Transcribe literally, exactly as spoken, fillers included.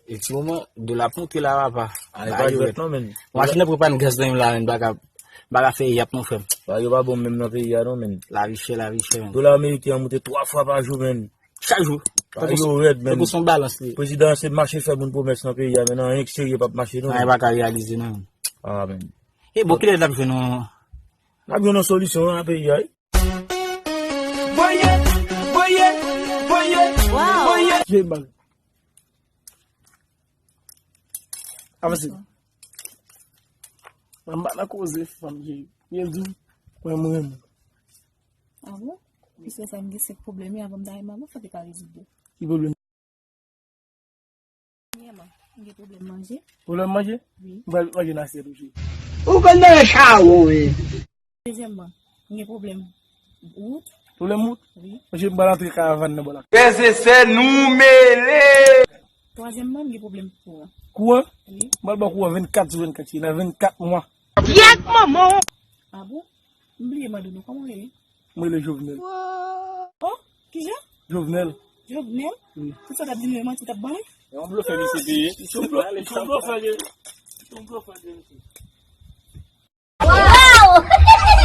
E ti moman, dola ap monte la, papa. Ay, pa jwèt non, menn. Machin nan pran gaz nan menm la, menn, baka, baka fè yap non, frè m. Bagay yo pa bon menm nan peyi a non, menn. Lavi chè, lavi chè, menn. Dola ameriken an monte twa fwa pa jou, menn. Chak jou. Bagay yo rèd, menn. Tankou se yon balans li. Prezidan an se mache fè moun pwomès nan peyi a, menn, anyen k serye p ap mache non, menn. Anyen pa ka reyalize non, menn. Ah, menn. E bon, kilè n ap jwenn yon... N ap jwenn yon solisyon nan peyi a, wi. Voye, voye, voye, voye. J bal. Avanse. Mwen pa nan koze fanm, j. Byen di, mwen, mwen renmen. Ah bon? Piske sa m gen se pwoblèm yo, avan m ta renmen, avan fò te ka rezoud yo. Ki pwoblèm? Premyèman, m gen pwoblèm manje. Pwoblèm manje? Wi. M pral manje nan asyèt ou, cheri. Ou konn nan chawon, wi. Dezyèmman, m gen pwoblèm wout. Pwoblèm wout? Wi. Manje m pral antre karavàn nan bò la. Frè e sè, nou mele! Twazyèmman, m gen pwoblèm kouran. Kouran? Wi. M pral ba w kouran vennkat sou vennkat, cheri, nan vennkat mwa. Pyèt manman w! Ah bon? M bliye mande nou, kòman w rele? Mwen rele Jovenel. Oh, kijan? Jovenel. Jovenel? Wi. Tout sa w t ap di nou e manti w t ap ban nou? E yon blofè misye te ye. Se yon blo-, se yon blofè li ye. Se yon blofè li ye, misye. Wow!